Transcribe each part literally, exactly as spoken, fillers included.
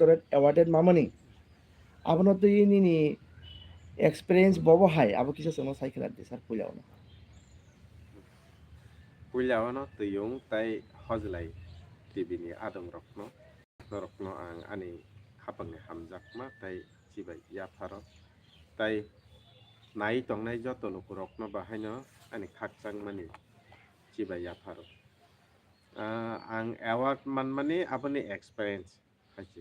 doctorate awarded mamani. Abono twi nini experience bobo hai, abo kisa chwngno sai khwlai di sir, puila ono. Puila ono twiyung tai hojlai T V ni adong rokno, norokno ang ani khapangni hamjakma tai chibai yapharo, tai nai tongnai joto lukurokno bahaino ani khakchangmani chibai yapharo. Ah, ang award manmani aboni experience hai se.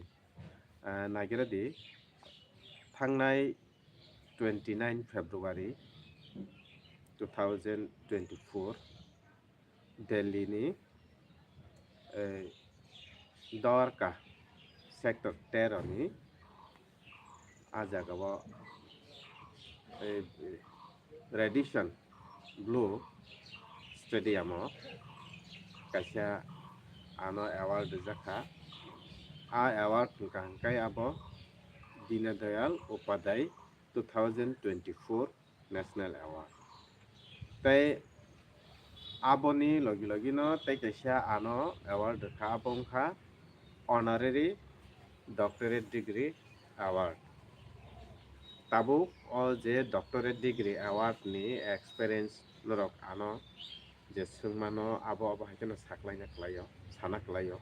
Ah, nagira di, thangnai twenty nine February two thousand twenty four, Delhi ni, eh, Dwarka sector tero ni a jaga o, eh, Radisson Blu Stadium o kaisa ano award rijak kha. A award wngkha hwnkhe abo Dina Dayal Upadhyay two thousand twenty four National Award. Tei aboni logi logi no tei kaisa ano award rwkha, abo wngkha Honorary Doctorate Degree Award. Tabuk o je Doctorate Degree Award ni experience norok ano je swngmano abo, abo hai kheno saklaina khlaio, sana khlaio.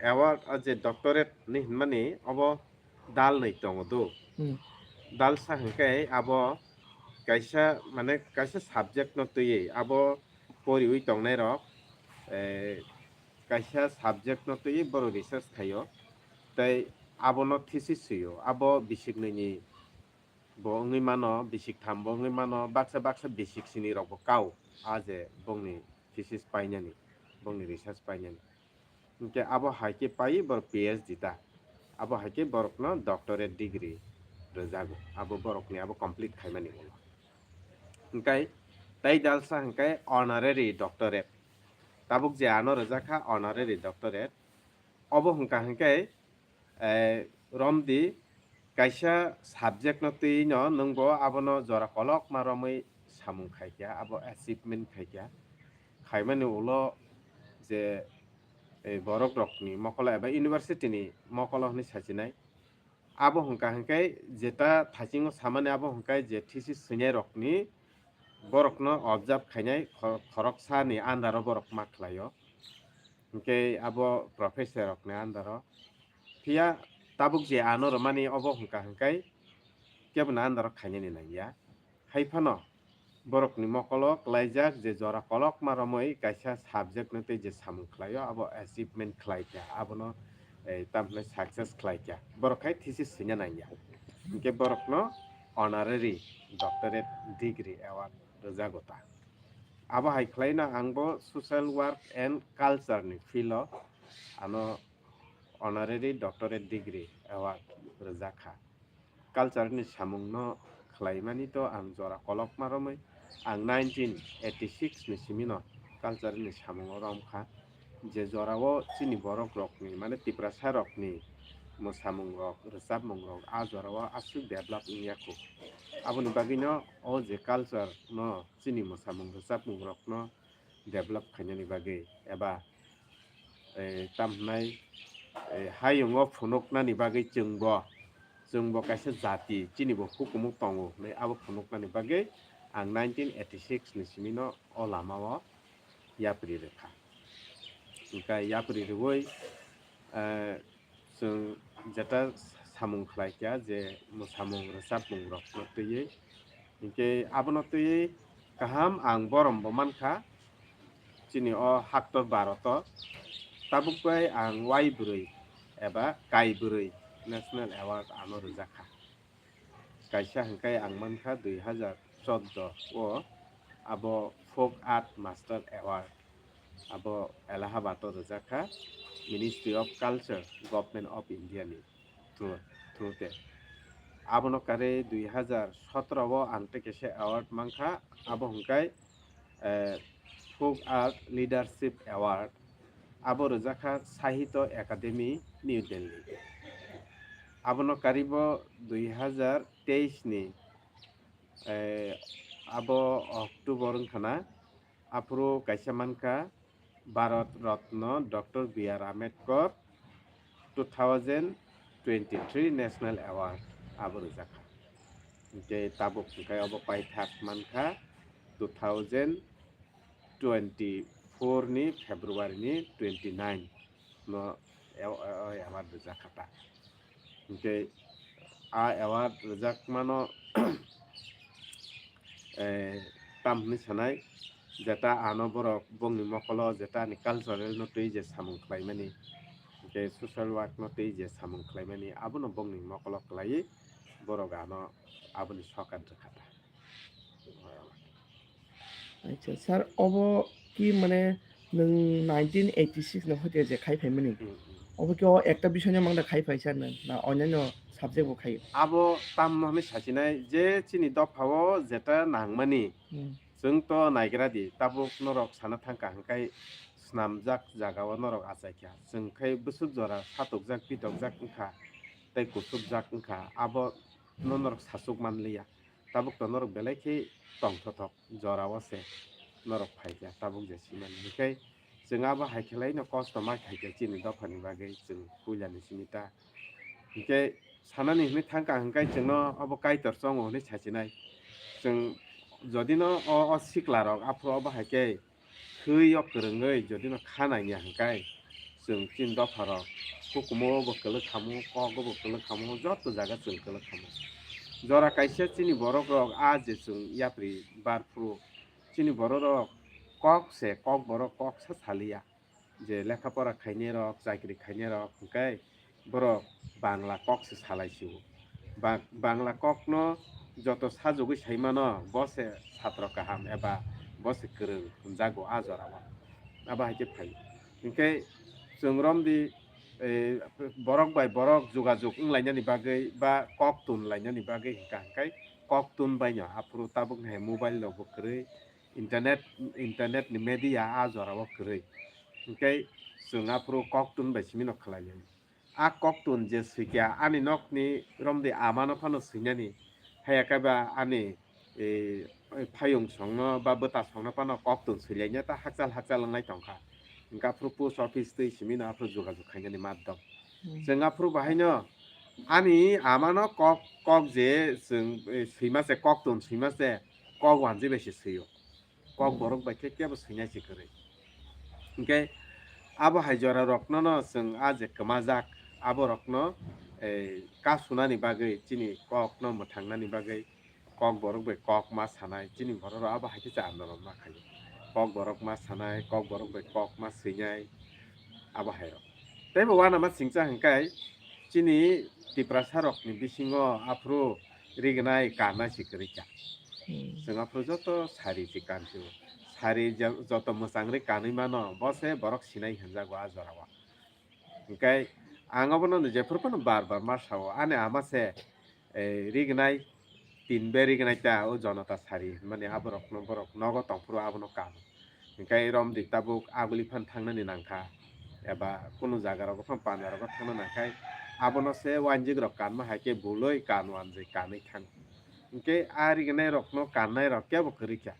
Award o je doctorate ni hinmani obo dal nwi tongo do. Hmm. Dal sa hwnkhe abo kaisa, mane, kaisa subject no twiwi abo poriwi tongnai rok, eh, kaisa subject no twiwi borok research khaio, tei abono thesis swio. Abo bisik nwi ni bo wngwi mano, bisik tham bo wngwi mano, baksa baksa bisik sini rok bo kao, a je bongni thesis painani, bongni research painani. Hwnkhe abo hai khe pai borok P H D ta. Abo hai khe borokno doctorate degree rwjago. Abo borokni abo complete khaimani ulo. Hwnkhe tei dalsa hwnkhe honorary doctorate. Tabuk je ano rwjak kha honorary doctorate. Obo hwnkha hwnkhe, eh, romdi kaisa subject no twi no nwng bo abono jora kolokma romwi samung khai kha, abo achievement khai kha. Khaimani ulo je, eh, borok rokni mokolo eba university ni mokolo hwnwi sachinai. Abo hwnkha hwnkhe jeta thaisingo samani abo hwnkhe je thesis swinai rokni borokno observe khainai khor-, khoroksa ni under o borok ma khlaio. Hwnkhe abo professor rokni under o. Phiya tabuk je ano rwmani obo hwnkha hwnkhe keboni under o khainani nangya. Hai phano borokni mokolo klaijak je jora kolokma romwi kaisa subject no tei je samung khlaio, abo achievement khlai kha, abono, eh, tamhinai success khlai kha. Borok hai thesis swina nangya. Hwnkhe borokno honorary doctorate degree award rwjago ta. Abo hai khlaino ang bo social work and culture ni field o ano honorary doctorate degree award rwjak kha. Culture ni samung no khlaimani to ang jora kolokma romwi, ang nineteen eighty six ni simi no culture ni samung o rom kha, je jora o chini borok rokni, mane Tiprasa rokni mwsamung rok, rwchapmung rok a jora o aswk develop wngya kho. Aboni bagwi no o je culture no chini mwsamung rwchapmung rok no develop khainani bagwi eba, eh, tamhinai, eh, hayungo phunuknani bagwi chwngbo, chwngbo kaisa jati, chinibo hukumu tongo hinwi abo phunuknani bagwi ang nineteen eighty six ni simino o lamao yapri rwkha. Hwnkhe yapri rwui, eh, chwng jeta samung khlai kha je mwsamung rwchapmung rokno twiwi, hinkhe abono twiwi kaham ang borom bo mankha chini o haktor Bharat o. Tabuk bai ang wai bwrwi eba kai bwrwi National Award ano rwjak kha. Kaisa hwnkhe ang mankha dui hazar chordo o abo Folk Art Master Award, abo Allahabad o rwjak kha Ministry of Culture, Government of India ni through, through te. Abono kare dui hazar sotro o ang tei kaisa award mankha, abo hwnkhe, eh, Folk Art Leadership Award, abo rwjak kha Sahitya Academy, New Delhi. Abono karibo dui hazar teis ni, eh, abo October wngkha na, aphuru kaisa mankha Bharat Ratna Doctor B R Ambedkar, two thousand twenty-three National Award abo rwjak kha. Hwnkhe tabuk hwnkhe obo paithak mankha two thousand twenty-four ni February ni twenty-nine no a-, a-, award rwjak kha ta. Hwnkhe a award rwjak mano, eh, tam hwnwi sanai, jeta ano borok bongni mokolo jeta ani cultural no twi je samung khlaimani, hwnkhe social work no twi je samung khlaimani, abono bongni mokolo kwlaiwi borok ano aboni sokat rwkha ta. Acha, sir, obo ki mane nwng nineteen eighty-six no hoite je khai phaimani? Hmm, hmm. Obo ki o ekta bisoy no mangda khai phai sir nwng, na onyanyo subject bo khai? Abo tamno hwnwi sachinai je chini dophao jeta nangmani, hmm, chwng to naigra di, tabuk norok sana thangkha hwnkhe snamjak jagao norok achaikha. Chwng khai bwswk jora satokjak, pitokjak wngkha, tei kusupjak wngkha, abo no norok sachuk manliya. Tabuk to norok belai khe tongthothok jorao se norok phaikha, tabuk je simani. Hwnkhe chwng abo hai khe laino kosto ma khaikha chini dophani bagwi, chwng puilani simi ta. Hwnkhe sanani hwnwi thangkha hwnkhe chwngno abo Kaitor chongo hwnwi sachinai. Chwng jodino o, o siklarok aphuru obo hai khe thwi o kwrwngwi jodino kha nangya hwnkhe, chwng chini dopharok hukumu bo kwlwk khamu, kogo bo kwlwk khamu, joto jaga chwng kwlwk khamu. Jora kaisa chini borokrok a je chwng yapri bar phuru, chini bororok kok se, kok borok kok sa saliya. Je lekha pora khainai rok, chakri khainai rok hwnkhe borok Bangla kok se salai sio. Ba-, Bangla kok no joto sajagwi sai mano, bo se satro kaham eba bo se kwrwng hwnjago a jorao. Abo hai khe phai. Hinkhe chwng romdi, eh, borok bai borok jogajog wng lainani bagwi ba kok tun lainani bagwi hwnkha hwnkhe kok tun baino aphuru tabuk hai mobile rok bo kwrwi, internet, internet ni media a jorao kwrwi. Hinkhe chwng aphuru kok tun bai simi no khlai lai. A kok tun je swikha ani nokni romdi amano phano swinani, haiya khe ba ani, e, phayung songno ba bwta songno phano kok tun swilaina ta hakchal hakchal wngnai tongkha. Hinkhe aphuru post office twi simi no aphuru jogajog khainani madom. Hmm. Chwng aphuru bahaino ani amano kok, kok je chwng, e, swima se kok tun swima se kok wanjwi bai se swio. Kok borok bai khe kebo swinai se kwrwi. Hinkhe abo hai jora rokno no chwng a je kwmajak, abo rokno, eh, kasunani bagwi, chini kok no mwthangnani bagwi kok borok bai kok ma sanai, chini borok rok abo hai khe se andolon ma khaio. Kok borok ma sanai, kok borok bai kok ma swinai, abo hai rok. Tei bo uanama singcha hwnkhe chini Tiprasa rokni bisingo aphuru rignai kanai se kwrwi kha. Hmm. Chwng aphuru joto sari se kansio. Sari jo-, joto mwchangri kanwi mano, bo se borok sinai hwnjago a jorao. Hinkhe ang obono jephuru phano bar bar ma sao, ani ama se, eh, rignai tin be rignai ta o jonota sari hwnmani aborokno borok nogo tongphuru abono kano. Hinkhe romdi tabuk aguli phan thangnani nangkha, eba kunu jaga rogo phan panda rogo thangna nangkhai, abono se wanjik rok kanma hai khe buloi kan wanjik kanwi thang. Hinkhe a rignai rokno kannai rok kebo kwrwi kha.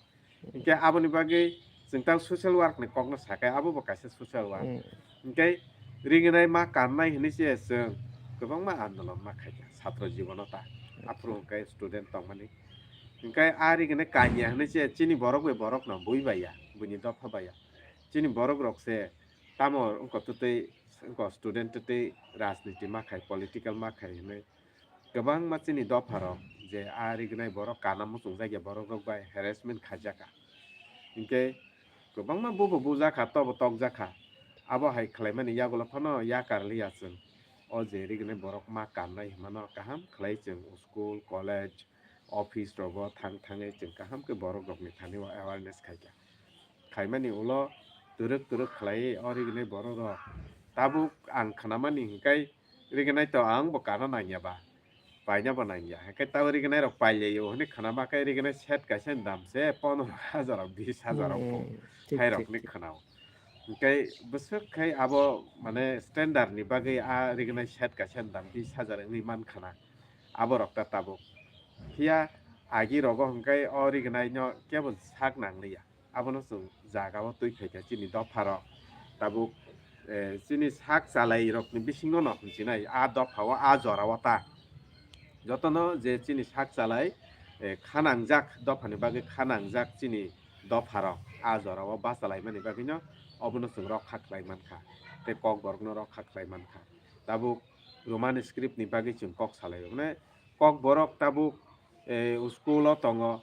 Hinkhe aboni bagwi chwng tang social work ni kokno sakai, abo bo kaisa social work. Hmm. Hinkhe rignai ma kannai hwnwi se chwng kwbangma andolon ma khaikha satro jibono ta. Aphuru hinkhe student tongmani. Hinkhe a rignai kanya hwnwi se chini borok bai borokno bui baiya, buini dopha baiya. Chini borok rok se tamo wngkha twtwi, wngkha student twtwi rajniti ma khai, political ma khai hwnwi kwbangma chini dopharok je a rignai borok kana muchungjakya borok rok bai harassment khaijakha. Hinkhe kwbangma bubo bujakha, tobo tokjakha. Abo hai khlaimani yagulo phano yakar liya chwng. O je rignai borok ma kannai hwnmano kaham khlai chwng school, college, office rogo thang thangwi chwng kaham khe borok rokni thani o awareness khaikha. Khaimani ulo twrwk twrwk khlaiwi o rignai borok rok. Tabuk ang khnamani hinkhe rignai to ang bo kana nangya ba, paina bo nangya. Hinkhe tabo rignai rok pailai o hwnwi khnama khe rignai set kaisa ni dam se pondro hajar rok, bis hajar rok po. Hmm, thik, hai thik, rokni thik. Khna o. Hinkhe bwswk khai abo mane standard ni bagwi a rignai set kaisa ni dam bis hajar wngwi man khna. Abo rok ta tabuk. Phiya agi rogo hinkhe o rignai no kebo sak nangliya. Abono chwng jaga o twi phaikha chini dopha rok. Tabuk Eh, chini sak chalai rokni bisingo no hinsinai, a dopha o, a jora o ta. Jotono je chini sak chalai, eh, khanangjak, dophani bagwi khanangjak chini dopha rok, a jora o bachalaimani bagwino obono chwng rokha khlai mankha, tei Kokborok no rokha khlai mankha. Tabuk Roman script ni bagwi chwng kok salai o. Mane Kokborok tabuk, eh, school o tongo,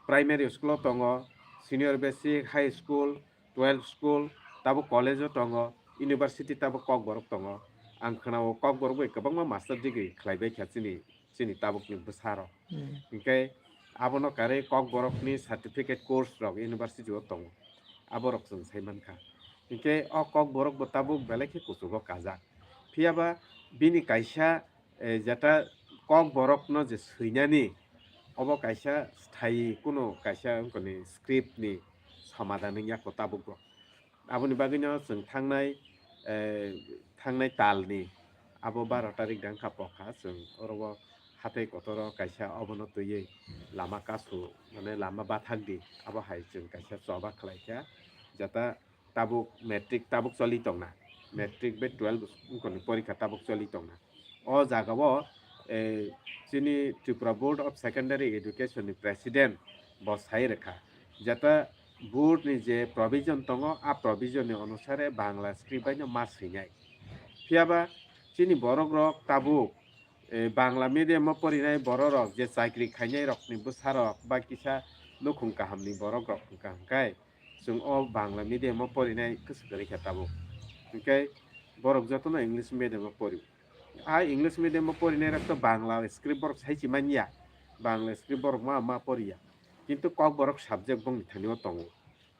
primary school o tongo, senior basic, high school, twelve school, tabuk college o tongo, university tabuk Kokborok tongo. Ang khwnao Kokborok bai kwbangma master degree khlai bai kha chini, chini tabukni bwsarok. Hmm. Hinkhe abono karwi Kokborokni certificate course rok university o tongo. Aborok chwng sai mankha. Hinkhe o Kokborok bo tabuk belai khe kuchugo kajak. Phiyaba bini kaisa, eh, jeta Kokborokno je swinani, obo kaisa sthayi kuno kaisa wngkoni script ni somadan wngya ko tabukbo. Aboni bagwino chwng thangnai, eh, thangnai talni abo baro tarik dang kha pokha chwng oro o hatai kotoro kaisa obono twiwi lama kasu, mane lama bathak di, abo hai chwng kaisa choba khlai kha, jeta tabuk matric tabuk choli tongna, matric bai twelve wngkoni porikha tabuk choli tongna. O jaga o, eh, chini Tripura Board of Secondary Education ni president bo sai rwkha, jeta board ni je provision tongo, a provision ni onusare Bangla script bai no ma swinai. Phiyaba chini borok rok tabuk, eh, Bangla medium o porinai borok rok je chakri khainai rok ni bwsa rok ba kisa nukhung kaham ni borok rok wngkha hwnkhe, chwng o Bangla medium o porinai kwswk kwrwi kha tabuk. Hinkhe borok jotono English medium o pori. A English medium o porinai rok to Bangla script borok sai chi manya. Bangla script borok ma, ma poriya. Kintu Kokborok subject bongni thani o tongo.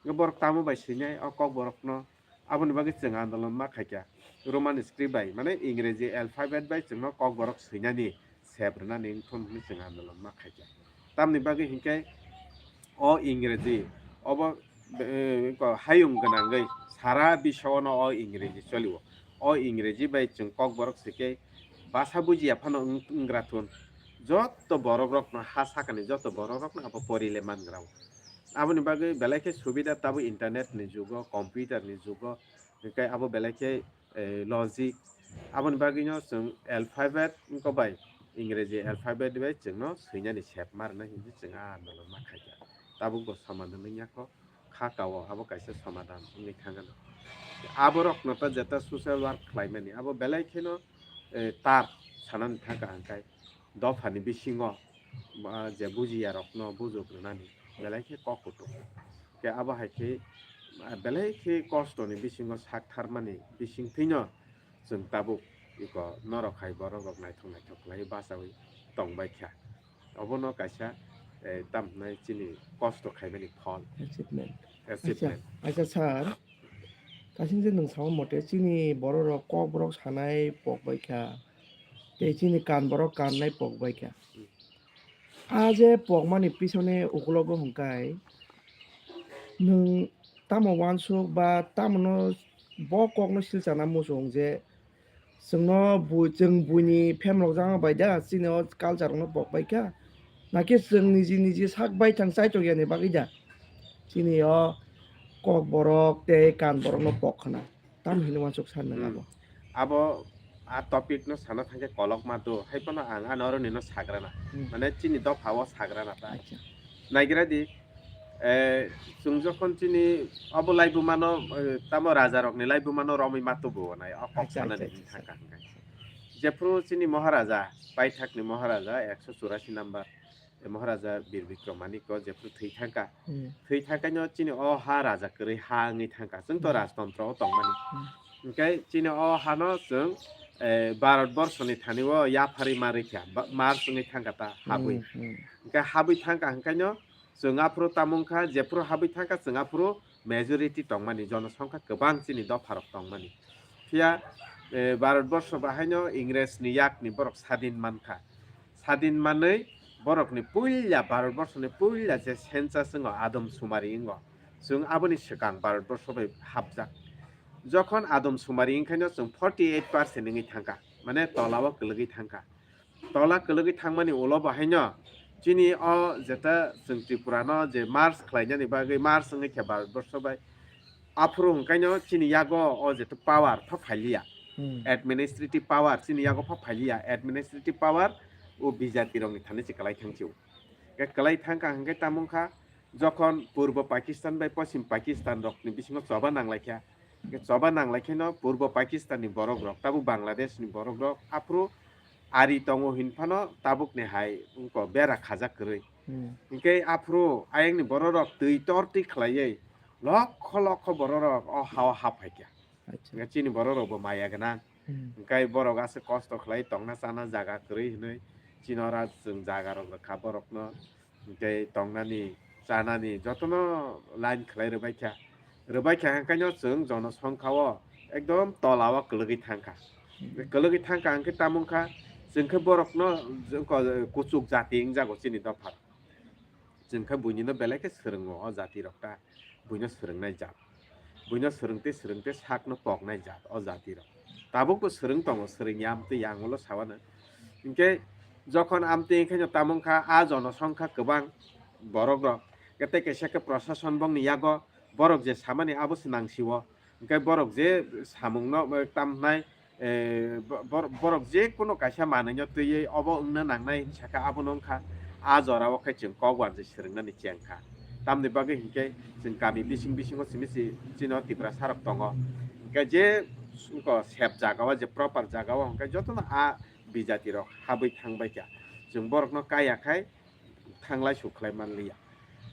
Hinkhe borok tamo bai swinai o Kokborokno? Aboni bagwi chwng andolon ma khaikha. Roman script bai, mane Ingreji alphabet bai chwngno Kokborok swinani sep rwnani wngthun hwnwi chwng andolon ma khaikha. Tamni bagwi hinkhe o Ingreji, obo, eh, ko hayung gwnangwi sara biswano o Ingreji cholio. O Ingreji bai chwng Kokborok swikhe basa bujiya phano wng-, wnggra thun. Joto borok rokno, ha sakani joto borok rokno abo porile mangra o. Aboni bagwi belai khe subida tabuk internet ni jugo, computer ni jugo, hinkhe abo belai khe, eh, logic. Aboni bagwino chwng alphabet wngkha bai, Ingreji alphabet bai chwngno swinani sep ma rwna hinwi chwng a andolon ma khaikha. Tabuk bo somadan wngya kho, kha kao abo kaisa somadan wngwi thangano. Aborokno ta jeta social work khlaimani, abo belai kheno, eh, tar sanani thangkha hwnkhe dophani bisingo, ba je bujiya rokno bujok rwnani belai khe kok kutung. Khe abo hai khe, ah, belai khe kosto ni bisingo sak tharmani bising thwino chwng tabuk iko norok hai borok rok naithok naithok khlai bachaui tong bai kha. Obono kaisa, eh, tamo hwnai chini kosto khaimani phol. Achievement. Achievement. Acha, acha sir, kasing je nwng sama mote chini borok rok kok borok sanai pok bai kha. Tei chini kan borok kannai pok bai kha. Hmm. A je pokmani pisone ukulogo hwnkhai nwng tamo uansuk ba tamono bo kokno silchana muchung je chwngno bui, chwng buini phemrok jama bai da chini o culture rokno pok bai kha, nakhe chwng niji niji sak baithang chaitok yani bagwi da chini o kok borok tei kan borokno pok khna. Tamo hinwi uansuk sar nang Hmm. abo. Abo a topic no sana thangkhe kolokma do, hai phano ang ano aro nino sagrana. Hmm. Mane chini dopha o sagrana ta. Acha. Naigra di, eh, chwng jokhon chini obo laibuma no, eh, tamo raja rokni laibuma no romwi ma tubu nai, o kok Acha, sana acha, ni acha, thangkha acha. Hwnkhe. Jephru chini Maharaja, paithak ni Maharaja ekso churasi number, eh, Maharaja Bir Bikram Manikya jephru thwi thangkha. Hmm. Thwi thangkha no chini o ha raja kwrwi ha wngwi thangkha. Chwng to Hmm. rajtontro o tongmani. Hmm. Hwnkhe chini o hano chwng, eh, Bharat Borso ni thani o yapharwi ma rwkha, ba-, Mars wngwi thangkha ta habwi. Hmm, hmm. Hwnkhe habwi thangkha hwnkhe no chwng aphuru tamo wngkha, jephuru habwi thangkha chwng aphuru majority tongmani, jonosongkha kwbang chini dopharok tongmani. Phiya, eh, Bharat Borso bahaino Ingres ni yak ni borok sadin mankha. Sadin manwi borokni puila, Bharat Borso ni puila je census wngo Adam Sumari wngo. Chwng aboni swkang Bharat Borso bai hapjak. Jokhon Adam Sumari wngkhaino chwng forty eight percent wngwi thangkha, mane tola o kwlwgwi thangkha. Tola kwlwgwi thangmani ulo bahaino chini o jeta chwng Tripura no je Mars khlainani bagwi, Mars wngwi khe Bharat Borso bai Aphuru hwnkhaino chini yago o jeto power pha phailiya, Hmm. administrative power chini yago pha phailiya, administrative power o bijati rokni thani se kwlai thangchio. Ke kwlai thangkha hwnkhe tamo wngkha, jokhon Purbo Pakistan bai Poschim Pakistan rokni bisingo choba nanglaikha, ke choba nanglaikhaino Purbo Pakistan ni borok rok, tabuk Bangladesh ni borok rok, aphuru ari tongo hinphano tabukni hai wngkha bera khajak kwrwi. Hmm. Hwnkhe aphuru ayangni borok rok twi tortwi khlaiwi lokho lokho borok rok o hao hap phaikha. Acha. Hwnkhe chini borok rok bo maya gwnang. Hmm. Hwnkhe borok aswk kosto khlai tongna chana jaga kwrwi hwnwi chini oro chwng jaga rok rwkha borokno. Hwnkhe tongnani chanani jotono line khlai rwbaikha. Rwbaikha hwnkhaino chwng jonosongkha o ekdom tola o kwlwgwi thangkha. Hmm. Kwlwgwi thangkha hwnkhe tamo wngkha chwng khe borokno kuchuk jati wngjago chini dopha. Chwng khe buinino belai khe swrwngo o jati rok ta, buino swrwngnai jat, buino swrwngtwi swrwngtwi sakno poknai jat o jati rok. Tabukbo swrwng tongo, swrwngya amtwi yang ulo sawano. Hinkhe jokhon amtwi hinkhe no tamo wngkha a jonosongkha kwbang borok rok, tei kaisa khe prosason bongni yago borok je samani abo se nangsiwo. Hwnkhe borok je samungno, eh, tam hwnai, eh, bo-, bor-, borok je kono kaisa manwino twiwi obo wngna nangnai hinwi sakha, abono wngkha a jorao khe chwng kok uanjwi swrwngnani chengkha. Tamni bagwi hinkhe chwng kami bising bisingo simi si chino Tiprasa rok tongo. Hwnkhe je wngkha sep jagao, je proper jagao hwnkhe jotono a bijati rok habwi thangbaikha. Chwng borokno kaya khai thanglai suk khlai manliya.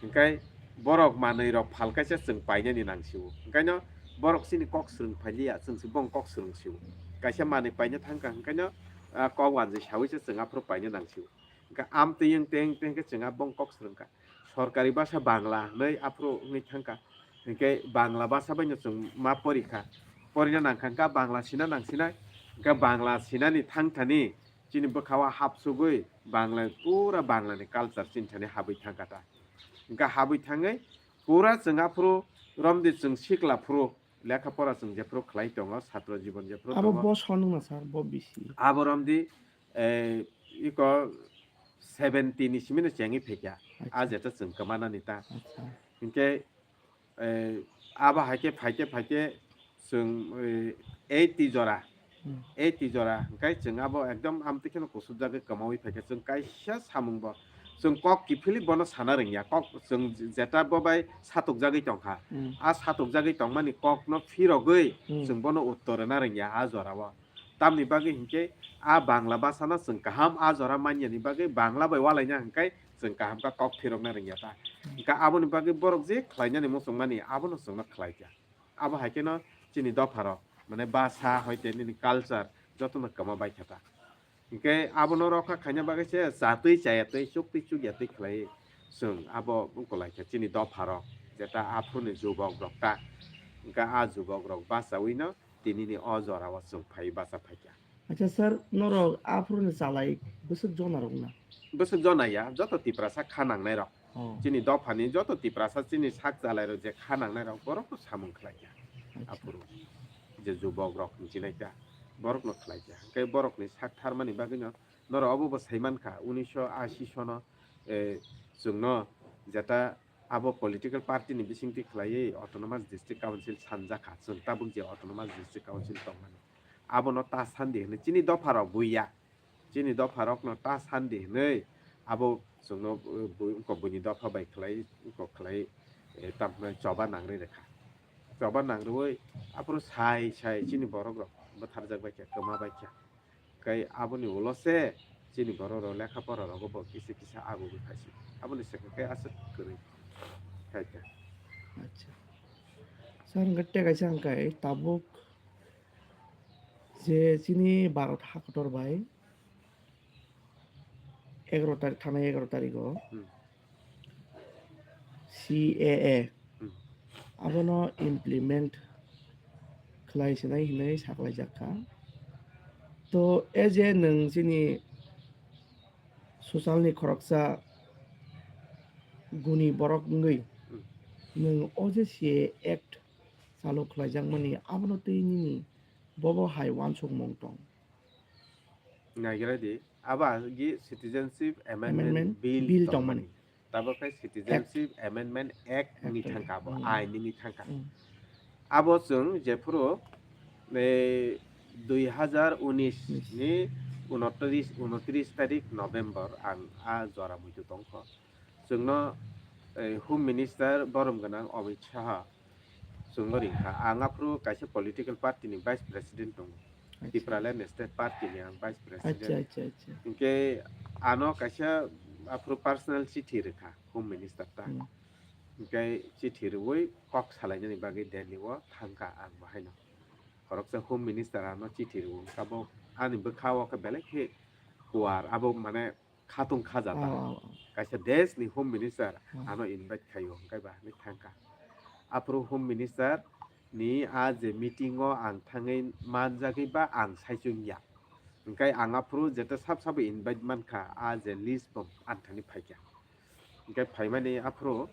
Hwnkhe borok manwi rok phal kaisa chwng painani nang sio. Hwnkhaino borok chini kok swrwng phailiya, chwng se bong kok swrwng sio. Kaisa manwi paina thangkha, hwnkhaino, ah, kok uanjwi sawi se chwng aphuru paina nang sio. Hwnkhe amtwi wng teng teng khe chwng a bong kok swrwngkha. Sorkari basa Bangla hwnwi aphuru wngwi thangkha. Hwnkhe Bangla basa baino chwng ma porikha. Porina nangkha, hwnkhe Bangla sina nang sinai. Hwnkhe Bangla sinani thangthani chini bwkhao hapsugwi Bangla, pura Bangla ni culture chini thani habwi thangkha ta. Hwnkhe habwi thangwi pura chwng aphuru romdi chwng sikla phuru lekha pora chwng jephuru khlai tongo, satro jibon jephuru abo tongo. Bo son wngma sir, bo bisi. Abo romdi, eh, iko seventy ni simino chengwi phaikha. Acha. A jeto chwng kwmanani ta. Acha. Hwnkhe eh, abo hai khe phai khe, phai khe chwng, eh, eighty jora, Hmm. eighty jora, hwnkhe chwng abo ekdom amtwi kheno kusubjagwi kwmawi phai khe chwng kaisa samung bo chwng kok kiphilwi bono sana rwngya, kok chwng jeta bo bai satukjagwi tongkha, Hmm. a satukjagwi tongmani kokno phirogwi Hmm. chwng bono uttor rwna rwngya a jorao. Tamni bagwi hinkhe a Bangla bhasano chwng kaham a jora manyani bagwi Bangla bai walaina hinkhe chwng kaham khe kok phirokna rwngya ta. Hinkhe aboni bagwi borok je khlainani muchungmani abono chwngno khlai kha. Abo hai kheno chini dopharok, mane bhasa hoite nini culture jotono kwma bai kha ta. Hinkhe abono rokha khaina bagwi se chatwi chayatwi chuktwi chukyatwi khlai chwng abo wngkha lai kha chini dopharok, jeta aphuruni jubok rok ta. Hinkhe a jubok rok bachawino tinini o jorao chwng phai bacha phaikha. Acha sir, norok aphuruni chalai bwswk jona rok na? Bwswk jona ya, joto Tiprasa kha nangnai rok. Oh. Chini dophani joto Tiprasa chini sak chalai rok je kha nangnai rok borok no samung khlai kha. Acha. Aphuru je jubok rok hinwi nai kha, borok no khlai kha. Hwnkhe borok ni sak tharmani bagwi no norok obo bo sai mankha, unisho ashi sono, eh, chwngno jeta abo political party ni bisingtwi khlaiwi Autonomous District Council sanjakha, chwng tabuk je Autonomous District Council tongmani. Abono ta sandi hwnwi chini dopha rok buiya. Chini dopha rokno ta sandi hwnwi abo chwngno, eh, bui-, wngkok buini dopha bai khlai, wngkok khlai, eh, tamo choba nangri rwkha. Choba nangrwi aphuru sai sai chini borok rok bwtharjak bai kha, kwma bai kha. Kai aboni ulo se chini borok rok lekha pora rogo bo kisa kisa agugwi phaising. Aboni swkang kai aswk kwrwi khai kha. Acha. Sir, hwnkhe tei kaisa hwnkhe tabuk je chini Bharat hakotor bai egaroh tarik, thanai egaroh tarigo Hmm. C A A Hmm. abono implement khlai sinai hinwi saklaijak kha. To, e je nwng chini socialni khoroksa guni borok wngwi Hmm. nwng o je C A A Act chalu khlaijakmani abono twi nini bobo hai uansukmung tong? Naigra di, abo agi Citizenship Amendment Amendment Bill Bill tongmani. Tongmani. Tabuk khe Citizenship Amendment Act wngwi Act thangkha abo, wngwi. Ain wngwi thangkha. Hmm. Abo chwng jephuru, eh, dui hazar unis ni unotris, unotris tarik November ang a jora muitu tongkho. Chwngno, eh, Home Minister borom gwnang Amit Shah chwngno ringkha. Ang aphuru kaisa political party ni Vice President tongo. Acha. Tipraland State Party ni ang Vice President. Acha, acha, acha. Hinkhe ano kaisa aphuru personal chithi rwkha Home Minister ta. Hmm. Hinkhe chithi rwui kok salainani bagwi Delhi o thangkha ang bahaino. Khoroksa Home Minister ano chithi rwo, abo ani bwkha o khe belai khe kuar, abo mane khatung khaja ta. Oh, oh, oh. Kaisa desh ni Home Minister, oh, ano invite khaio, hwnkhe ba hinwi thangkha. Aphuru Home Minister ni a je meeting o ang thangwi manjagwi ba ang saichung ya. Hwnkhe ang aphuru jeta sab sabo invite mankha, a je list bo ang thani phaikha. Hwnkhe phaimani aphuru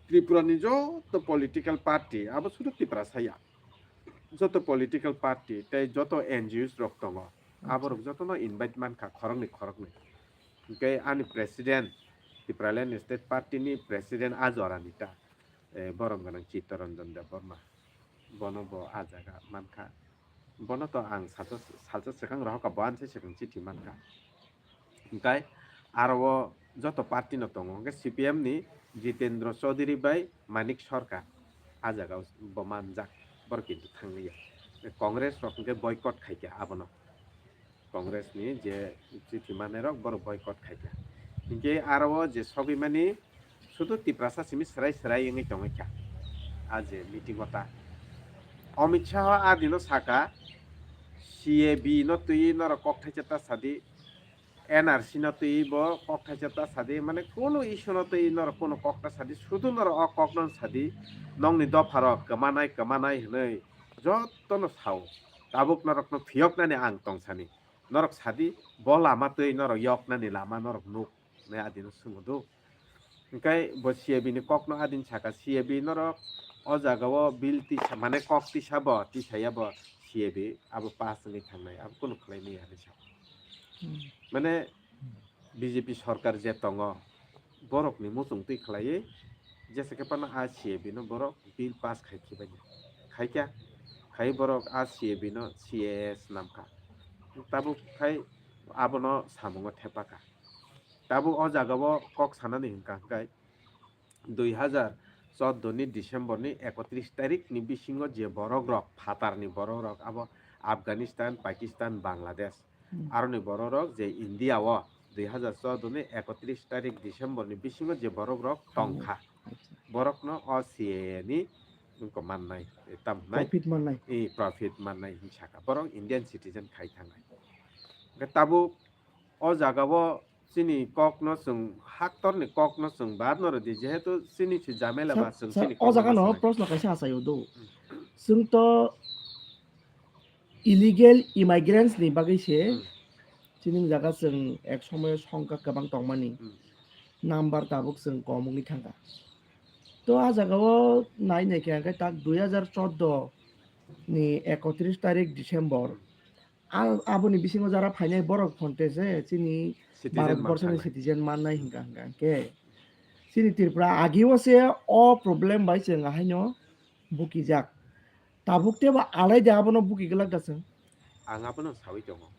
Tripura ni joto political party, abo sudu Tiprasa ya. Joto political party tei joto N G Os rok tongo. Acha. Aborok jotono invite mankha khoroknwi khoroknwi. Hinkhe ani president, Tipraland State Party ni president a jorani ta, eh, borom gwnang Chittaranjan Debbarma. Bono bo a jaga mankha. Bono to ang salsa, salsa swkang rohorkha, bo ani se swkang chithi mankha. Hinkhe aro o joto party no tongo, hinkhe C P M ni Jitendra Chaudhary bai Manik Sarkar a jaga o bo manjak, borok kintu thangliya. Congress rok hinkhe boycott khaikha abono. Congress ni je chithi manai rok borok boycott khaikha. Hinkhe aro o je sogwi mani sudu Tiprasa simi swrai swrai wngwi tongwi kha. A je meeting o ta Amit Shah a dino saka, C A B no twi norok kok thaisa ta sadi, N R C no twi bo kok thaisa ta sadi, mane kunu issue no twi norok kunu kok ta sadi, sudu norok o kok no sadi, nokni dopha rok kwmanai kwmanai hinwi jotono sao. Tabuk norokno phiyoknani ang tongsani. Norok sadi, bo lama twi norok yoknani lama norok nuk, hinwi adino swngo do. Hinkhe bo C A B ni kokno adin saka, C A B norok o jaga o bill tisa, mane kok tisa bo, tisaya bo C A B abo pass wngwi thangnai, abo kunu khlai maya hinwi sa. Hmm. Mane B J P sorkar je tongo, borokni muchung twi khlaiwi, jesa khe phano a C A B no borok bill pass khai khibaidi. Khaikha, khai borok a C A B no C A A swnamkha. Tabuk khai abono samungo thepakha. Tabuk o jaga o kok sanani hwnkha hwnkhe, dui hazar chordo ni December ni ekotris tarik ni bisingo je borok rok, phatar ni borok rok, abo Afghanistan, Pakistan, Bangladesh, hmm, aroni borok rok je India o dui hazar chordo ni ekotris tarik December ni bisingo je borok rok, hmm, tongkha, acha, borok no o C A A ni wngkha mannai, tam hwnai, profit mannai, i profit mannai hinwi sakha, borok Indian citizen khai thangnai. Hwnkhe tabuk o jaga o chini kok no chwng, haktor ni kok no chwng bad no rwdi, jehetu chini se jamela ba chwng chini kok no bwswk nai. Sir, o jaga no proshno kaisa achaio do. Hmm. Chwng to illegal immigrants ni bagwi se, hmm, chini jaga chwng ek somoyo songkha kwbang tongmani. Hmm. Number tabuk chwng kom wngwi thangkha. To a jaga o nai nai khe hwnkhe tak dui hazar chordo ni ekotris tarik December. A-, aboni bisingo jara phainai borok phonte se chini citizen Bharat borso ni mankha nai. Citizen mannai hwnkha hwnkha hwnkhe. Chini Tripura agi o se o problem bai chwng ahaino bukijak. Tabuk tebo alai de abono buki glak da chwng. Ang abono sawi tongo.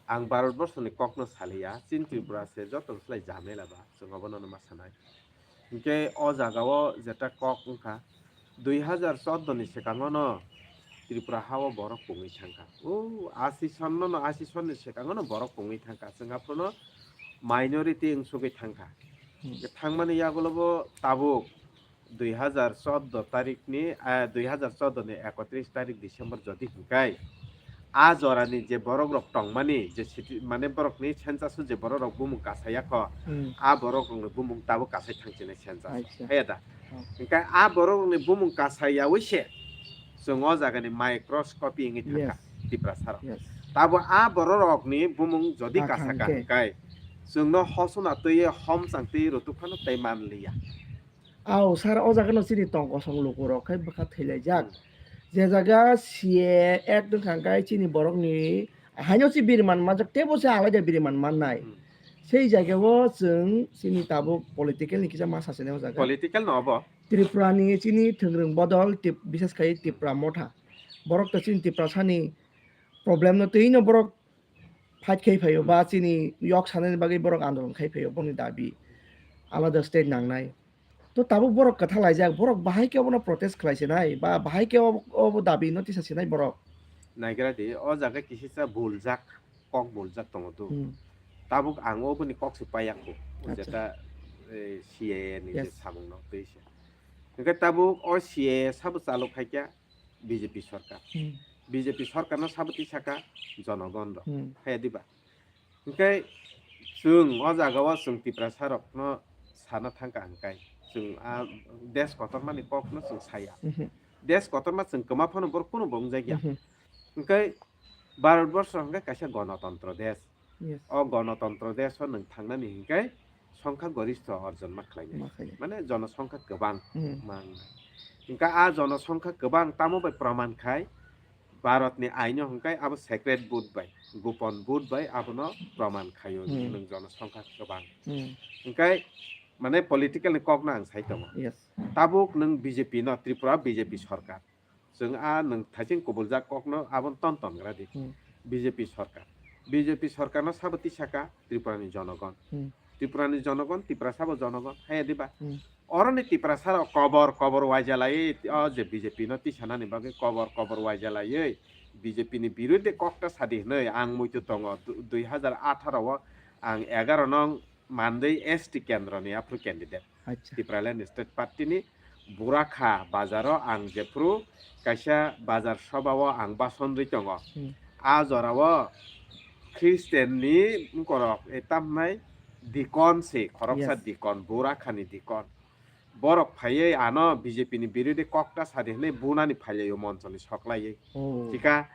Ang Bharat borso ni kok no saliya, chini Tripura se joto slai jamela ba, chwng abono ma sanai. Hinkhe o jaga o jeta kok wngkha, dui hazar chordo ni swkango no Tripura ha o borok pungwi thangkha. O, asi son no, no, asi son ni swkango no borok pungwi thangkha. Chwng aphuru no minority wngsugwi thangkha. Hmm. Thangmani yagulo bo tabuk dui hazar chordo tarik ni, eh, dui hazar chordo ni ekotris tarik December jodi hinkai, a jora ni je borok rok tongmani, je citi-, mane borok ni census o je borok rok bumung kasaya kho, hmm, a borok rok ni bumung tabuk kasai thang chinai census. Acha. Haya da? Oh. Hinkhe a borok rok ni bumung kasaya wi se chwng o jaga ni microscopy wngwi thangkha, yes, Tiprasa rok. Yes. Tabuk a borok rok ni bumung jodi kasaka hwnkhe, chwng no hosona twi homchang twi rutuk phano tei manliya. Ao, sir, o jaga no chini tong kosong luku rok khai bwkha thwilaijak. Hmm. Je jaga C A A Act wngkha hwnkhe chini borok ni haino se biriman manjak, tebo se alai de biriman mannai. Hmm. Sei jaga o chwng chini tabuk political ni kisa ma sachine o jaga. Political no obo. Tripura ni chini thwngrwng bodol tip-, bises khai Tipra Motha. Borok to chini Tiprasa ni problem no twi no borok fight khai phaio ba chini yok sanani bagwi borok andolon khai phaio boni dabi alada state nangnai. To tabuk borok kwtha laijak, borok bahai khe obono protest khlai sinai ba bahai khe ob-, obo dabi no tisa sinai borok. Naigra di, o jaga kisisa buljak, kok buljak tongo tu. Hmm. Tabuk ang oboni kok se paiyakho. Acha. Jeta, eh, C A A ni je Yes. samung no twi se. Hingke tabuk o C A A sabo chalo khaikya B J P sarkar. Hmm. B J P sarkar no sabo tisaka jonogon rok. Hmm. Haya diba? Hingke chwng o jaga o chwng Tiprasa rok no sana thangka hingkai chwng a desh kotorma ni kok no chwng saya. Mhm. Desh kotorma chwng kwma phano borok kuno bo wngjakya. Mhm. Hingke Bharat borsho hingke kaisa gonotontro desh. Yes. O gonotontro desh o nwng thangnani hingke songkha goristho orjon ma khlainai. Ma khlainai. Mane jonosongkha kwbang Hmm. mang. Hingke a jonosongkha kwbang tamo bai proman khai Bharatni aino hingke abo secret vote bai, gopon vote bai abono proman khaio Hmm. nwng jonosongkha kwbang. Hmm. Hingke mane political ni kokno ang sai tongo. Yes. Tabuk nwng B J P no, Tripura B J P sarkar. Chwng a nwng thaiching kubuljak kokno abono ton ton gra di. Hmm. B J P sarkar. B J P sarkarno sabo tisaka Tripurani jonogon. Hmm. Tripurani jonogon, Tiprasabo jonogon. Haya diba? Hmm. Oroni Tiprasarok kobor kobor waijalaiwi o je B J P no tisanani bagwi kobor kobor waijalaiwi B J P ni biruddhe kokta sadi hwnwi ang muitu tongo. Du-, dui hajar atharo o ang egaro nong Mandwi S T kendroni aphuru candidate. Acha. Tipraland State Party ni Burakha bazaro ang jephuru kaisa bazar sobao ang bason rwi tongo. Hmm. A jorao Christian ni wngkorok, e, tamnai deacon se, khoroksa Yes. deacon, Burakhani deacon. Borok phaiwi ano B J P ni birodhi kokta sadi hwnwi bunani phailaio monchoni soklaiwi. Oh. Thika,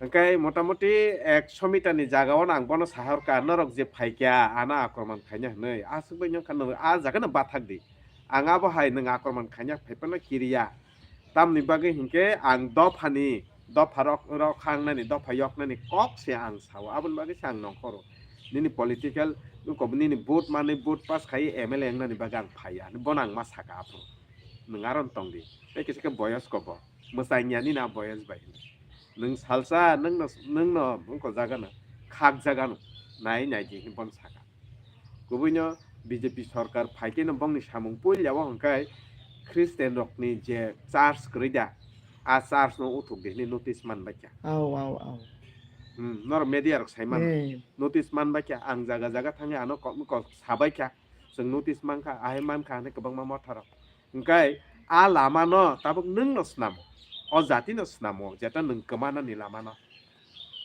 hwnkhe motamoti ekso meter ni jagao ang bono sahorkha, norok je phaikha, ano akromon khaina hwnwi. Aswk bai nokha, nwng a jaga no bathak di. Ang abo hai nwng akromon khaina phaiphano kiriya. Tamni bagwi hinkhe ang dophani, dopha rok, rok khangnani, dopha yoknani kok se ang sao. Aboni bagwi se ang nongkhoro. Nini political, nini vote manwi, vote pass khai M L A wngnani bagwi ang phaiya. Bono ang ma saka aphuru. Nwng aro tong di. Tei kisa khe boyos kobo. Mwchangya nini a boyos bai. Nwng salsa, nwng no, nwng no, wngko jaga no, khak jaga no. Nai, nai di, bono saka. Kubuino B J P sarkar phaikhe no bongni samung puilao hwnkhe Christian rokni je church kwrwi da, a church no uthuk di hwnwi notice man baikha. Au, au, au. Hmm, norok media rok sai mano. Eh. Notice man baikha, ang jaga jaga thangwi ano kok, kok sabaikha. Chwng notice mankha, ahai mankha hwnwi kwbangma motha rok. Hwnkhe a lama no tabuk nwng no snamo. O jati no snamo, jeta nwng kwmanani lama no.